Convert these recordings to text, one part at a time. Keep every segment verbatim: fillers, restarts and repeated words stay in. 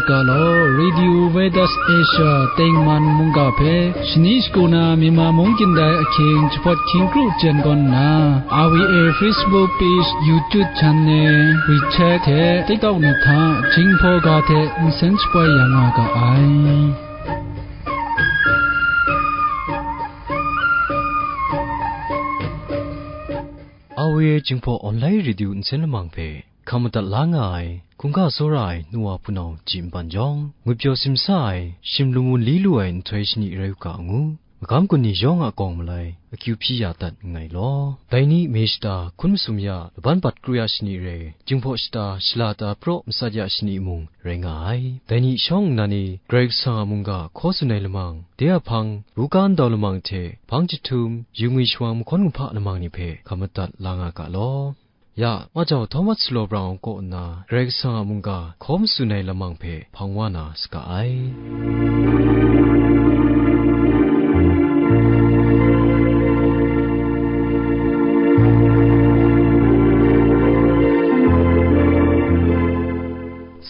Ga law, Radio Veritas Asia tengman mungga hpe shani shagu na Myanmar mung kyin dai ahkying jahpawt hkying kru jen gawn nna, R V A Facebook page, YouTube channel, WeChat hte TikTok ni hta Jinghpaw ga hte nsen shapoi ya nga ga ai. R V A Jinghpaw Online Radio nsen lamang hpe hkam madat la nga ai, hkungga tsawra ai nu wa hpunau ji npan jawng, ngwipyaw simsa ai, shim lu mu li lu ai nhtoi shani rai u ga ngu, magam gun ni yawng a gawng malai akyu hpyi ya dat nngai law. Dai ni me shata hkun masum ya laban bat kru ya shani rai, Jinghpaw shata shala ta praw matsat ya shani mung rai nga ai. Dai ni shawng nnan e Karai Kasang a mungga hkaw tsun ai lamang, de a hpang, ruga ndau lamang hte hpang jahtum, yu ngwi shawang mahkawn mahpa lamang ni hpe hkam madat la nga ga law. Ya, Majau Thomas Sulaw Brang kaw nna Karai Kasang a mungga hkaw matsun ai lamang hpe hpang wa na saga ai.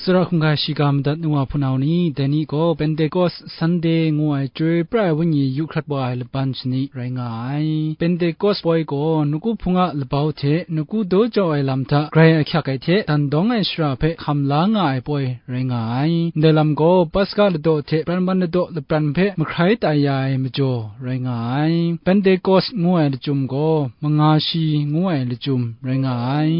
Tsara hkungga shiga madat nu wa hpunau ni, dai ni gaw Pentecost Sunday ngu ai Chyoi pra ai Wenyi yu hkrat wa ai laban shani rai nga ai. Pentecost poi gaw nawku hpung a labau hte nawku daw jau ai lam hta grai ahkyak ai hte dan dawng ai shara hpe hkam la nga ai poi rai nga ai. Ndai lam gaw Paska ladaw hte pran ban ladaw lapran hpe mahkrai tai ya ai majaw rai nga ai. Pentecost ngu ai lachyum gaw manga shi ngu ai lachyum rai nga ai.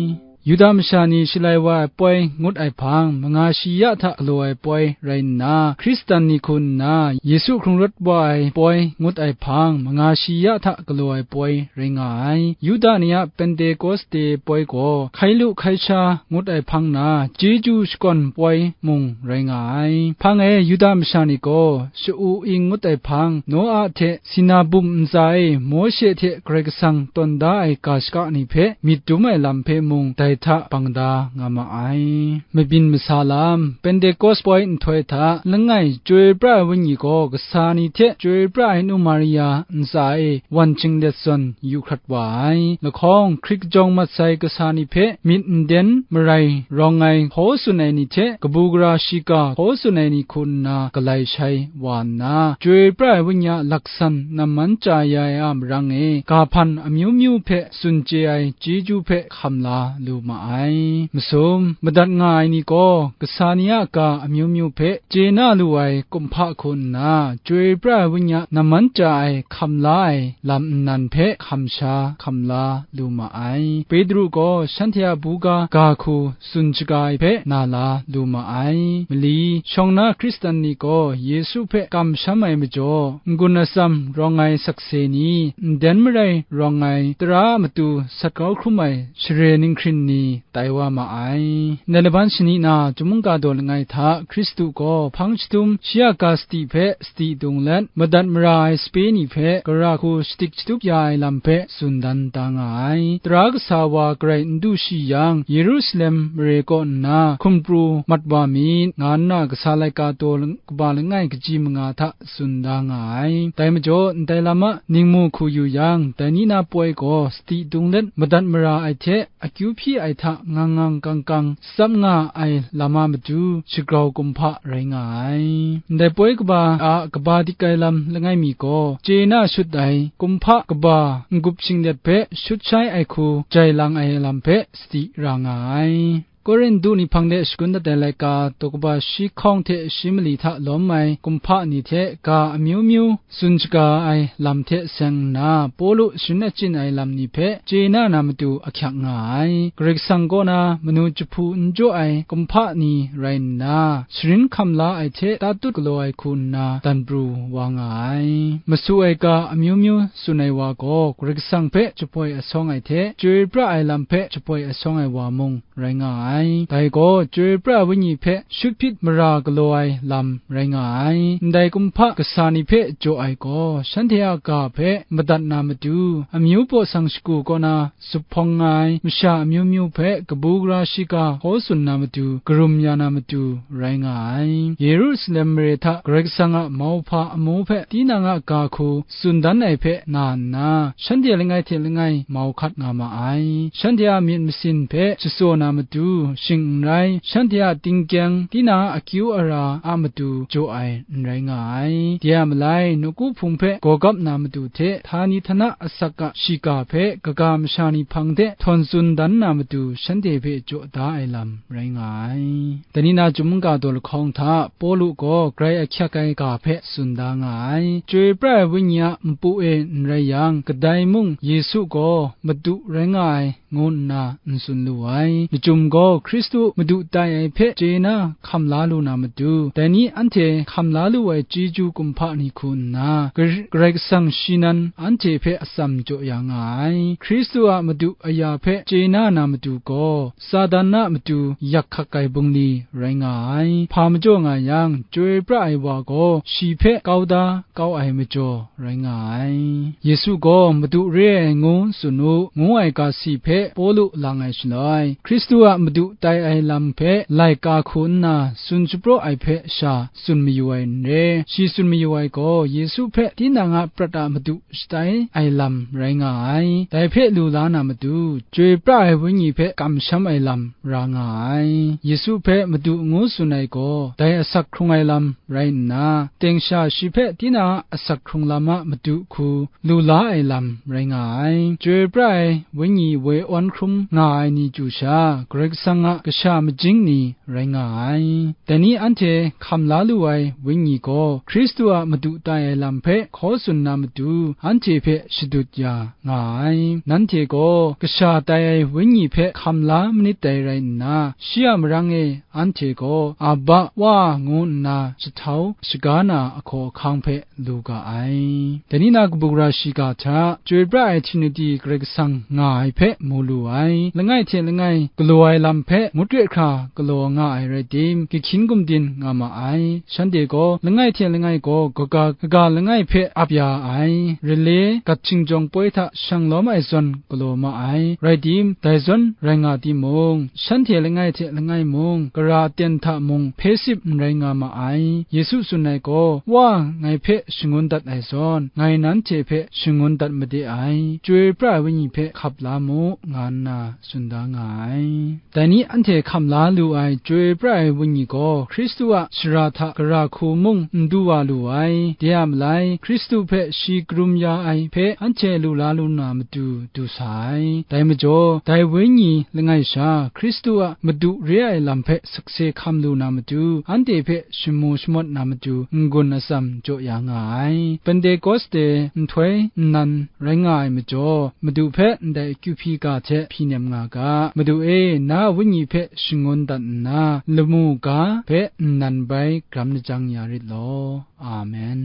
Yuda masha ni shalai wa ai poi ngut ai hpang, manga shi ya hta galaw ai poi rai nna, Hkristan ni hku nna Yesu hkrung rawt wa ai poi ngut ai hpang, manga shi ya hta galaw ai poi rai nga ai. Yuda ni a Pentekoste poi gaw, hkai lu hkai sha ngut ai hpang na, chyeju shakawn poi mung rai nga ai. Hpang e Yuda masha ni gaw, sha-u ing ngut ai hpang, Noa hte Sina bum ntsa e Mawshe hte Karai Kasang tawn da ai ga shaka ni hpe myit dum ai lam hpe mung dai hta bang da nga ma ai. Mabyin masa lam, Pentekost poi nhtoi hta langai Chyoi pra ai Wenyi gaw kasa ni hte Chyoi pra ai nu Maria ntsa e wan chinglet zawn yu hkrat wa ai. Lahkawng hkrit kajawng mat sai kasa ni hpe myit nden marai rawng ai hkaw tsun ai ni hte kabu gara shiga hkaw tsun ai ni hku nna galai shai wa nna, Chyoi pra ai Wenyi a laksan namman chya ya ai a marang e, ga hpan amyu myu hpe tsun chye ai chyeju hpe hkam la lu ma ai. Masum, madat nga ai ni gaw, kasa ni a ga amyu myu hpe chye na lu ai kumhpa hku nna, Chyoi pra ai Wenyi a namman chya ai hkam la ai lam nnan hpe hkam sha hkam la lu ma ai. Petru gaw shanhte a buga ga hku tsun shaga ai hpe na la lu ma ai. Mali, shawng na Hkristan ni gaw Yesu hpe kamsham ai majaw, n-gun atsam rawng ai sakse ni, nden marai rawng ai tara a matu sat grau hkrum ai share ninghkrin ni tai wa ma ai. Ndai laban shani na, chyum mungga daw langai hta Hkristu gaw hpang jahtum shi a ga sadi hpe sadi dung let, madat mara ai sape ni hpe gara hku shadik shatup ya ai lam hpe tsun dan da nga ai. Tara kasa wa garai n du shi yang, Yerusalem mare kaw nna hkum pru mat wa myit, nga nna kasa laika daw kaba langai kaji manga hta tsun da nga ai. Dai majaw, ndai lam a ningmu hku yu yang, dai ni na poi gaw sadi dung let madat mara ai hte akyu hpyi ai hta ngang ngang kang kang tsap nga ai lam a matu shagrau kumhpa rai nga ai. Ndai poi kaba a kaba dik ai lam langai mi gaw, chye na shut ai kumhpa kaba n-gup shinglet hpe shut shai ai hku jai lang ai lam hpe sadi ra nga ai. Korintu ni hpang de shagun dat ai laika, daw kaba shi hkawng hte shi mali hta lawm ai kumhpa ni hte ga amyu myu tsun shaga ai lam hte seng nna, Pawlu sharin achyin ai lam ni hpe chye na na matu ahkyak nga ai. Karai Kasang kaw na manu jahpu n jaw ai kumhpa ni rai nna, sharin hkam la ai hte tatut galaw ai hku nna dan pru wa nga ai. Masu ai ga amyu myu tsun ai wa gaw, Karai Kasang hpe jahpoi asawng ai hte, chyoi pra ai lam hpe jahpoi asawng ai wa mung rai nga ai. Dai gaw, chyoi pra ai Wenyi hpe shut hpyit mara galaw ai lam rai nga ai. Ndai kumhpa kasa ni hpe jaw ai gaw, shanhte a ga hpe madat na matu, amyu baw sang shagu kaw na zuphpawng nga ai masha amyu myu hpe kabu gara shiga hkaw tsun na matu, karum ya na matu rai nga ai. Yerusalem mare hta Karai Kasang a mauhpa amu hpe tinang a ga hku tsun dan ai hpe na nna, shanhte langai hte langai mau hkat nga ma ai. Shanhte a myit masin hpe shatsaw na matu, shing n rai, shanhte a tingkyang, tinang a akyu ara a matu jaw ai n rai nga ai. De a malai, nawku hpung hpe gawgap na matu hte, htani htana asak a shiga hpe kaga masha ni hpang de htawn tsun dan na matu, shanhte hpe jaw da ai lam rai nga ai. Dai ni na chyum mungga daw lahkawng hta, Pawlu gaw grai ahkyak ai ga hpe tsun da nga ai. Chyoi pra ai Wenyi a npu e n rai yang, kadai mung Yesu gaw Madu rai nga ai, ngu nna n tsun lu ai. Lachyum gaw Hkristu Madu tai ai hpe chye na hkam la lu na matu, dai ni anhte hkam la lu ai chyeju kumhpa ni hku nna, Gar-, Karai Kasang shi nan anhte hpe atsam jaw ya nga ai. Hkristu a Madu aya hpe chye na na matu gaw, Satan a matu yak hkak ai bungli rai nga ai. Hpa majaw nga yang, chyoi pra ai wa gaw shi hpe kau da kau ai majaw rai nga ai. Yesu gaw Madu re ai ngu tsun u, ngu ai ga si hpe Pawlu lang ai shaloi, Hkristu a Madu tai ai lam hpe laika hku nna tsun shapraw ai hpe sha tsun mayu ai n re. Shi tsun mayu ai gaw, Yesu hpe tinang a prat a Madu shatai ai lam rai nga ai. Dai hpe lu la na matu, chyoi pra ai Wenyi hpe kamsham ai lam ra nga ai. Yesu hpe Madu ngu tsun ai gaw, dai asak hkrung ai lam rai nna, teng sha shi hpe tinang a asak hkrung lam a matu hku lu la ai lam rai nga ai. Chyoi pra ai Wenyi woi awn hkrum nga ai ni chyu sha, Karai Kasang a kasha majing ni rai nga ai. Dai ni anhte hkam la lu ai Wenyi gaw, Hkristu a Madu tai ai lam hpe hkaw tsun na matu, anhte hpe shadut ya nga ai. Nanhte gaw kasha tai ai Wenyi hpe hkam la manit dai rai nna, shi a marang e anhte gaw, "Abba, Wa," ngu nna jahtau shaga na ahkaw ahkang hpe lu ga ai. Dai ni na kabu gara shiga hta, chyoi pra ai Trinity Karai Kasang nga ai hpe mu lu ai. Langai hte langai galaw ai lam hpe ngut re hkra galaw nga ai rai tim, gahkyin gumdin nga ma ai. Shanhte gaw langai hte langai gaw kaga, kaga langai hpe ap ya ai. Rale gat hkingjawng poi hta shang lawm ai zawn galaw ma ai. Rai tim, dai zawn rai nga timung, shanhte langai hte langai mung, gara aten hta mung hpe sip n rai nga ma ai. Yesu tsun ai gaw, "Wa, ngai hpe shangun dat ai zawn, ngai nanhte hpe shangun dat made ai, chyoi pra ai Wenyi hpe hkap la mu," nga nna tsun da nga ai. Dai ni anhte hkam la lu ai chyoi pra ai Wenyi gaw, Hkristu a shara hta gara hku mung n du wa lu ai. De a malai, Hkristu hpe shi karum ya ai hpe anhte lu la lu na matu du sa ai. Dai majaw, dai Wenyi langai sha, Hkristu a Madu re ai lam hpe sakse hkam lu na matu, anhte hpe shamu shamawt na matu, n-gun atsam jaw ya nga ai. Pentekoste nhtoi nnan rai nga ai majaw, Madu hpe ndai akyu hpyi ga hte hpyi nem nga ga. Madu e, na a Wenyi hpe shangun dat nna, lamu ga hpe nnan bai gram lajang ya rit law. Amen.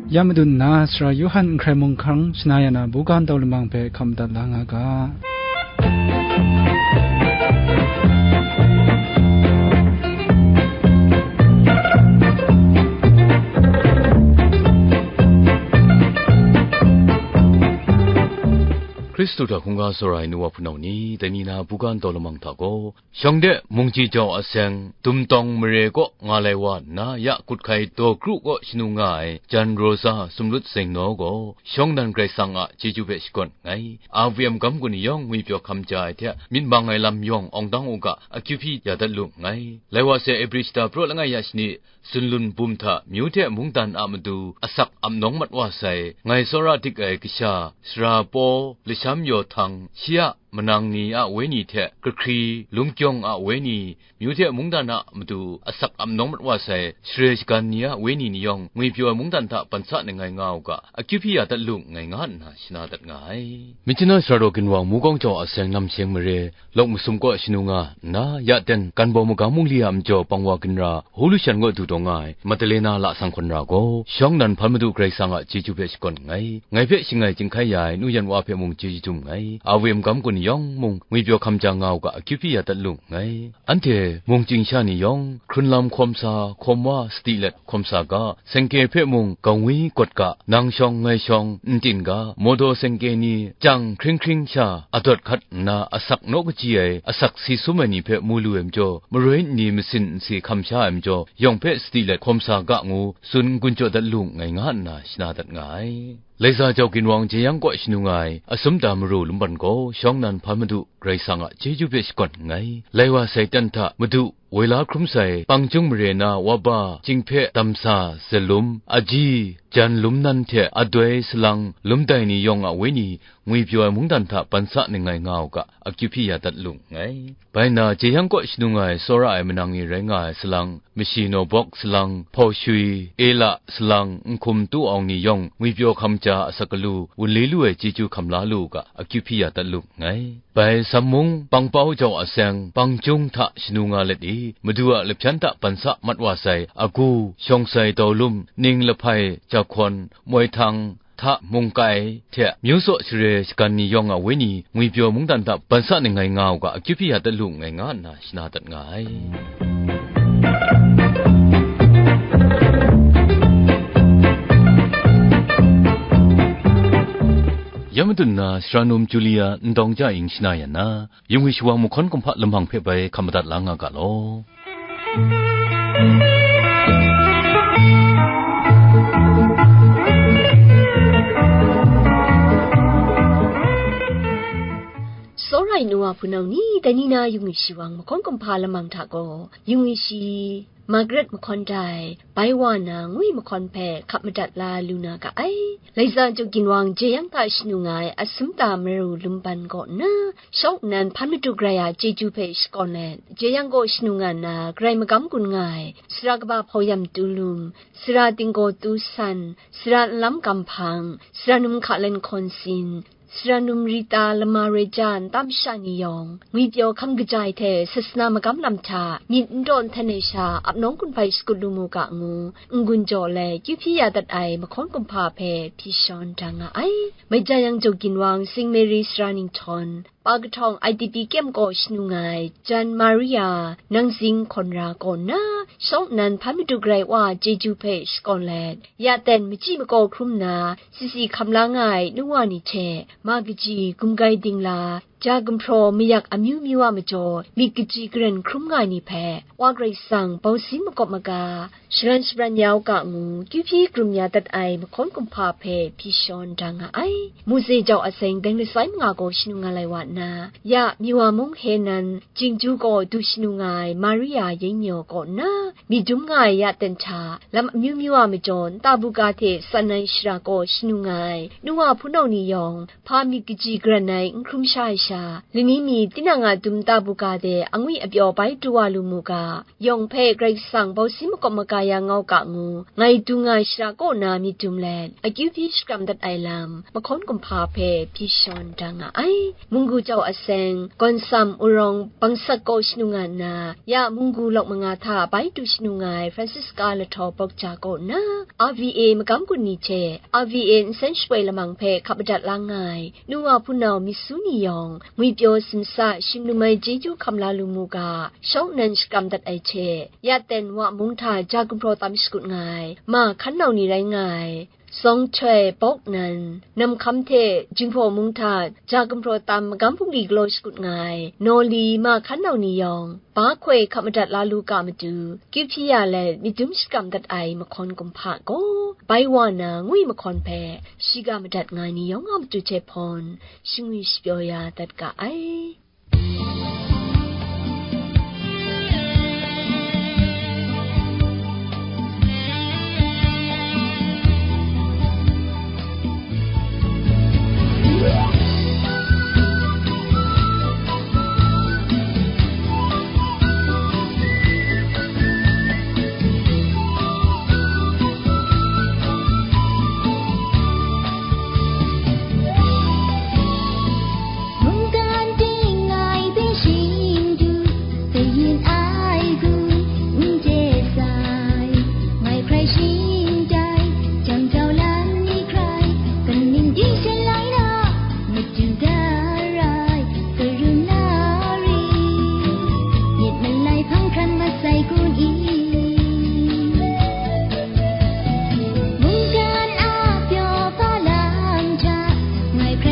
Ya madun nna, Sara Yawhan n hkrai mung hkang shana ya na, buga ntau lamang hpe hkam madat la nga ga. Hkristu hta hkungga tsawra ai nu wa hpunau ni, dai ni na buga ntau lamang hta gaw, shawng de mungji jau a seng, dumtawng mare kaw nga lai wa nna, ya kut hkai daw kru kaw shanu nga ai jan Rosa Sumlut Zengnaw gaw, shawng nan Karai Kasang a chyeju hpe shakawn nngai. R V M gam gun ni yawng ngwipyaw hkam ja ai hte, myit mang ai lam yawng awng dang u ga, akyu hpyi ya dat lu nngai. Lai wa se, Ebri shata praw langai ya shani, Sunlun bum hta myu hte mungdan a matu asak ap nawng mat wa sai, ngai tsawra dik ai kasha, sara Paw, lasham yaw htang, shi a manang ni a wenyi hte, kahkri, lungkyawng a wenyi, myu hte mungdan a matu asak ap nawng mat wa sai, share shagan ni a wenyi ni yawng, ngwipyaw ai mungdan hta ban sa ningai nga u ga, akyu hpyi ya dat lu nngai nga nna shana dat nga ai. Myitkyina sara daw ginwang Mukawng jau a seng namsheng mare, Lawk masum kaw shanu nga nna, ya ten Ganbaw magang mungli a majaw pang wa ginra, Hulu shan kaw du taw nga ai Madalena lasang hkawn ra gaw, shawng nan hpan Madu Karai Kasang a chyeju hpe shakawn nngai. Ngai hpe shangai chyinghkai ya ai nu yan wa hpe mung chyeju dum nngai. R V M gam gun yawng mung ngwipyaw hkam ja nga u ga, akyu hpyi ya dat lu nngai. Anhte mung chying sha ni yawng, hkrun lam hkawm sa, hkawm wa sadi let hkawm sa ga, sengke hpe mung gangwi gawt ga, nang shawng ngai shawng n tin ga, mawdaw sengke ni jang hkring hkring sha adawt hkat nna asak naw kaji ai, asak si sum ai ni hpe mu lu ai majaw, maroi nni masin nsi hkam sha ai majaw, yawng hpe sadi let hkawm sa ga ngu, tsun n-gun jaw dat lu nngai nga nna shana dat nga ai. Laiza jau ginwang jeyang kaw shanu nga ai, asum ta maru lumban gaw, shawng nnan hpan madu Karai Kasang a chyeju hpe shakawn nngai. Lai wa sai tan hta madu woi la hkrum sai, pang chyung mare na wa ba, chying hpe damsa, zalum, aji, jan lum nan hte adoi salang, lum dai ni yawng a wenyi, ngwipyaw ai mungdan hta ban sa ningai nga u ga, akyu hpyi ya dat lu nngai. Bai na, jeyang kaw shanu nga ai, tsawra ai manang ni rai nga ai salang, mashi nawbawk salang, hpaw shui, ela salang, nhkum tu awng ni yawng, ngwipyaw hkam ja asak galu, wunli lu ai chyeju hkam la lu u ga, akyu hpyi ya dat lu nngai. Bai Sam mung, pangpau jau aseng, pang chyung hta shanu nga let i, Madu a lahpyan hta ban sa mat wa sai, agu, shawng sai dau lum, ning lahpai, jahkawn, moi htang, hta mungkai hte myu tsaw share shagan ni yawng a wenyi ngwipyaw mungdan hta ban sa ningai nga u ga, akyu hpyi ya dat lu nngai nga nna shana dat nga ai. Ya madun na, sara num Julia ndawng ja ing shana yan na, yung ai shawang mahkawn kumhpa lamang hpe bai hkam madat la nga ga law. Tsawra ai nu wa hpunau ni, dai ni na yung ai shawang mahkawn kumhpa lamang hta gaw, yung ai shi, Margaret mahkawn dai, bai wa na ngwi mahkawn hpe hkap madat la lu na ga ai. Laiza jau ginwang jeyang hta shanu nga ai asum ta maru lumban kaw nna, shawng nnan hpan madu Karai a chyeju hpe shakawn let, jeyang kaw shanu nga nna, Karai magam gun nga ai, sara kaba hpawm tu lum, sara tinggaw tu san, sara nlam gam hpang, sara num hka lan hkawn sin, sara num rita lama roi ja nta masha ni yawng, ngwipyaw hkam kaja ai hte sasana magam lam hta myit n taw nhten ai sha ap nawng gun hpai shakut lu mu ga ngu, n-gun jaw let kyu hpyi ya dat ai mahkawn kumhpa hpe hpyi shawn da nga ai. Mai ja yang jau ginwang Sing Mary sara ninghtawn, pa kahtawng I D P kyem kaw shanu nga ai Jan Maria Nangzing Hkawn Ra kaw nna, shawng nnan hpan madu Karai Wa a chyeju hpe shakawn let, ya ten machyi makaw hkrum nna, sisi hkam la nga ai nu wa ni hte, ma kaji, gumgai dingla, ja gumhpraw mayak amyu myu a majaw, myit kaji karen hkrum nga ai ni hpe, Wa Karai Kasang bausin makawp maga, shalan shabran ya u ga ngu, kyu hpyi krum ya dat ai mahkawn kumhpa hpe hpyi shawn da nga ai. Mose jau aseng deng lasai manga gaw shanu nga lai wa nna, ya Miwa mung Henan, Jingju gaw du shanu nga ai Maria Yengyo kaw nna, myit dum nga ai ya ten hta, lam amyu myu a majaw, nta buga hte tsan ai shara kaw shanu nga ai, nu wa hpunau ni yawng, hpa myit kaji garan ai n hkrum sha ai sha, lani mi tinang a dum nta buga de angwi apyaw bai du wa lu mu ga, yawng hpe Karai Kasang bausin makawp maga ya nga u ga ngu, ngai du nga ai shara kaw na myit dum let, akyu hpyi shakram dat ai lam, mahkawn kumhpa hpe hpyi shawn da nga ai. Munggu jau aseng, Gawnsam Urawng Bangsak kaw shanu nga nna, ya Munggu lawk manga hta bai du shanu nga ai Francisca Lahtaw Bawkja kaw nna, R V A magam gun ni hte R V A nsen shapoi lamang hpe hkap madat la nga ai, nu wa hpunau myit su ni yawng, ngwipyaw simsa shim lum ai chyeju hkam la lu mu ga, shawng nnan shakram dat ai hte, ya ten wa mung hta ja gumhpraw tam shakut nga ai, ma hkan nau ni rai nga ai, Zawng Htoi Bawk nan, Nam Hkam hte Jinghpaw mung hta ja gumhpraw tam magam bungli galaw shakut nga ai, Nawli ma hkan nau ni yawng, ba hkoi hkap madat la lu ga matu, kyu hpyi ya let myit dum shakram dat ai mahkawn kumhpa gaw, bai wa na ngwi mahkawn hpe, shiga madat nga ai ni yawng a matu hte hpawn, shangwi shapyaw ya dat ga ai. Mungkan ting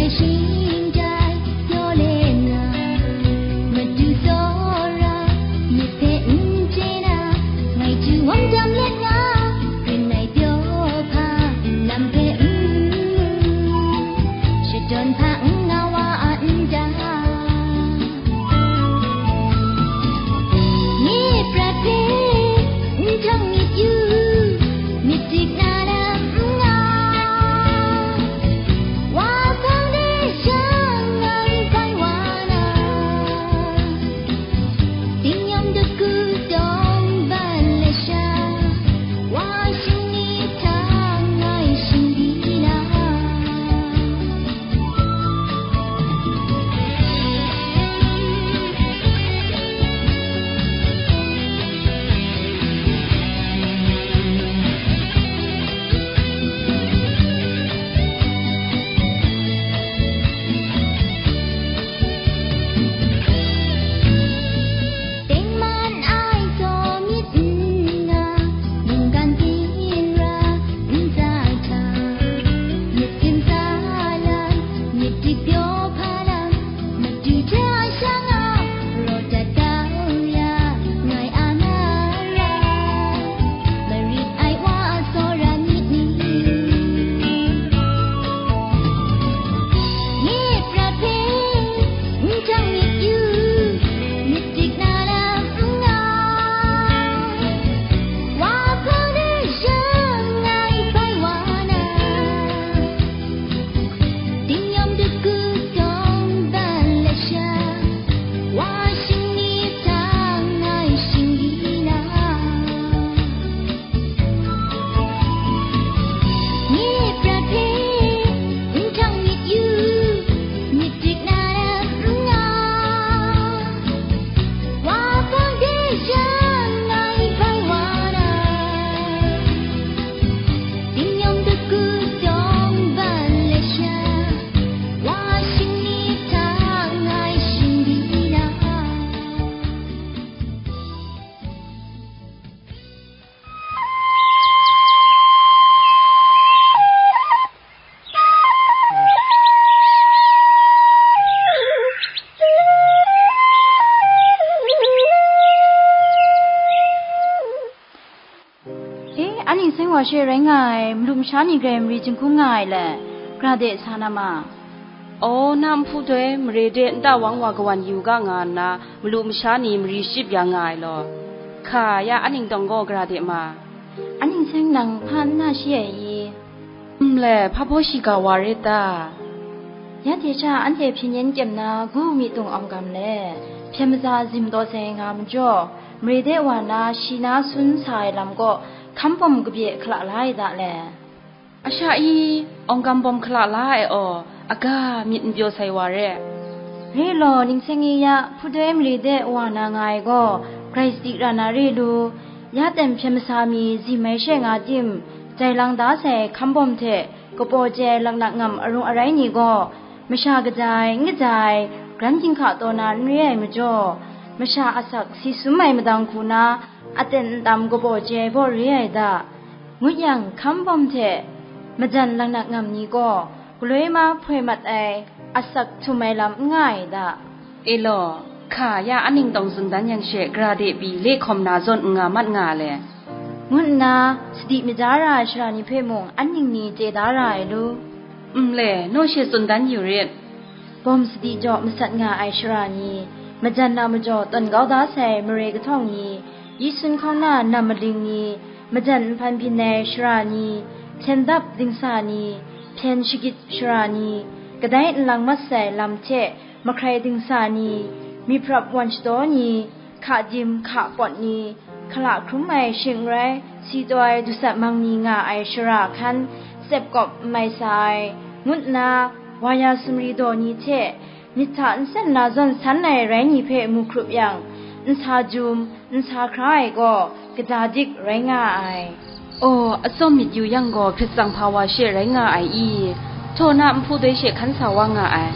Shing jai pyaw le nga, madu tsawra myit hpe n chye na, ngai chyu wang jam let nga, grin ai pyaw hpa lam hpe n mu, shadawn hpa n nga wa a nta. Nye prat hpe n htang myit yu, myit dik na lam n nga. Wa hpang de sha ngai bai wa na, tingnyam daku tawng ban lasha, wa shingni htang ngai shingdi na. Tengman ai taw myit n nga, mungkan tin ra n za hta, myit ginsa lan, myit dik pyaw hpa lam, madu hta sha nga, raw dat kau ya, ngai a mara, marit ai wa a tsawra myit ni. Nye prat hpe n htang myit yu, myit dik na lam n nga. Wa hpang de sha ngai bai wa na, tingnyam daku tawng ban lasha, wa shingni htang ngai shingdi na. Nye prat hpe n htang myit yu, myit dik na lam n nga. Wa hpang de sha ngai bai wa na, tingnyam daku tawng ban lasha, wa shingni htang ngai shingdi na. E, anhte seng wa she rai nga ai, malu masha ni grai mari jinghkung nga ai le, gra de sa na ma. Aw, na nhpu doi mare de nta wang wa kawan yu ga nga nna, malu masha ni mari ship ya nga ai law. Hka ya, anhte tawng gaw gra de ma. Anhte seng nang hpa n na shi ai i? Nle, hpa baw shiga wa rit ta? Ya de sha anhte hpyen yen kyem na gu mi tung awng gam le, hpyen maza zim taw sai nga majaw, mare de wa na shi na sun sa ai lam kaw, hkam bawm kabye hkala la ai da le. A sha i, awng gam bawm hkala la ai aw, aga myit n pyaw sai wa re. Re law, ningseng i ya, hpudoi mare de wa na nga ai gaw, grai sadi ra na re lu, ya ten hpyen masa mi zim ai she nga tim, jai lang da sai hkam bawm hte, kapaw chye ai laknak ngam arung arai ni gaw, masha kaja ai, n kaja ai, gran ginhka taw na n re ai majaw, masha asak si sum ai madang hku na, aten ntam kapaw chye ai baw re ai da, ngut yang, hkam bawm hte majan laknak ngam ni gaw, galoi ma hpoi mat ai, asak htum ai lam n nga ai da. E law, hka ya anhte tawng tsun dan yang she, gara de pyi le hkawm na zawn n nga mat nga le, ngu nna, sadi maja ra ai sara ni hpe mung anhte ni chye da ra ai lu. Nle, naw she tsun dan yu rit. Bawm sadi jaw masat nga ai sara ni, majan a majaw tawn kau da sai mare kahtawng ni, yi sun hkauna nam maling ni, majan nhpan byin ai sara ni, hpyen dap dingsa ni, hpyen shagit sara ni, kadai nlang mat sai lam hte mahkrai dingsa ni, myit hprap wan shadaw ni, hka dim hka pawt ni, hkala hkrum ai shing n rai, si taw ai dusat mang ni nga ai sara hkan, tsep kawp n mai sa ai, ngu nna, wa ya sumri daw ni hte, myit hta nsen na zawn san ai rai ni hpe mu hkrup yang, nsa jum, nsa hkra ai gaw, kaja dik rai nga ai. Aw, atsawm myit yu yang gaw, hkrit tsang hpa wa she rai nga ai i? Htaw na nhpu doi she hkan sa wa nga ai.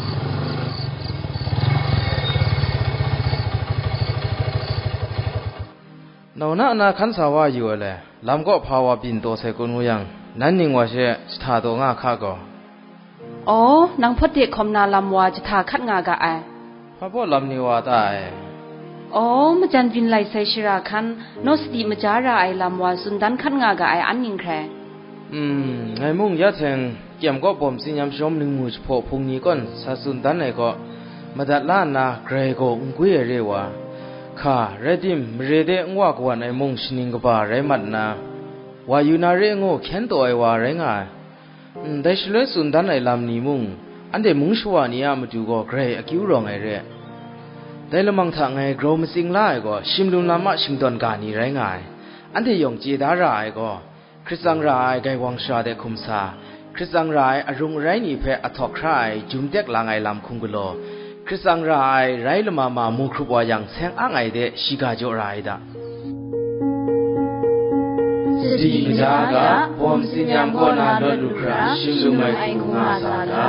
Nau na na hkan sa wa yu ai le, lam kaw hpa wa byin taw sai kun ngu yang, nan ning wa she jahta taw nga hka gaw. Aw, nang hpawt de hkawm na lam wa jahta hkat nga ga ai. Hpa baw lam ni wa ta ai? Aw, majan byin lai sai shara hkan, naw sadi maja ra ai lam wa tsun dan hkat nga ga ai an ning hkrai? Hmm, ngai mung ya teng, kyem kaw bawm tsinyam sharawng ningmu jahpaw hpung ni kawn sa tsun dan ai kaw, madat la nna grai gaw n gwi ai re wa, hka, rai tim, mare de n wa kawan ai mung shaning kaba rai mat nna, wa yu na re ngu hkyen taw ai wa rai nga ai. Ndai shaloi tsun dan ai lam ni mung, anhte mung shawa ni a matu gaw grai akyu rawng ai re. Dai lamang hta ngai grau matsing la ai gaw, shim lum lam a shingdawn ga ni rai nga ai. Anhte yawng chye da ra ai gaw, hkrit tsang ra ai gaiwang shara de hkum sa, hkrit tsang ra ai arung arai ni hpe ahtawk hkra ai jum tek lang ai lam hkum galaw, hkrit tsang ra ai rai lama ma mu hkrup wa yang seng ang ai de shiga jaw ra ai da. Sadi maja ga, bawm tsinyam kaw na lawt lu hkra, shim lum ai hku nga sa ga.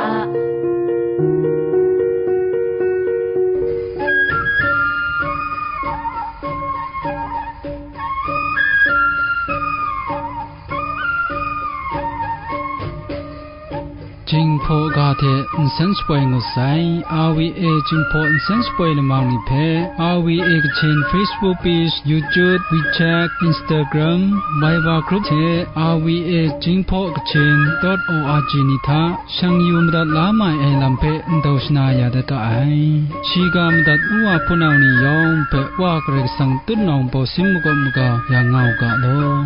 Jinghpaw ga hte nsen shapoi ngut sai, R V A Jinghpaw nsen shapoi lamang ni hpe, R V A Kachin Facebook page, YouTube, WeChat, Instagram, Viber group hte R V A Jinghpaw Kachin dot O R G ni hta shang yu madat la mai ai lam hpe ndau shana ya dat ga ai. Shiga madat u wa hpunau ni yawng hpe Wa Karai Kasang tutnawng bawsin makawp maga ya nga u ga law.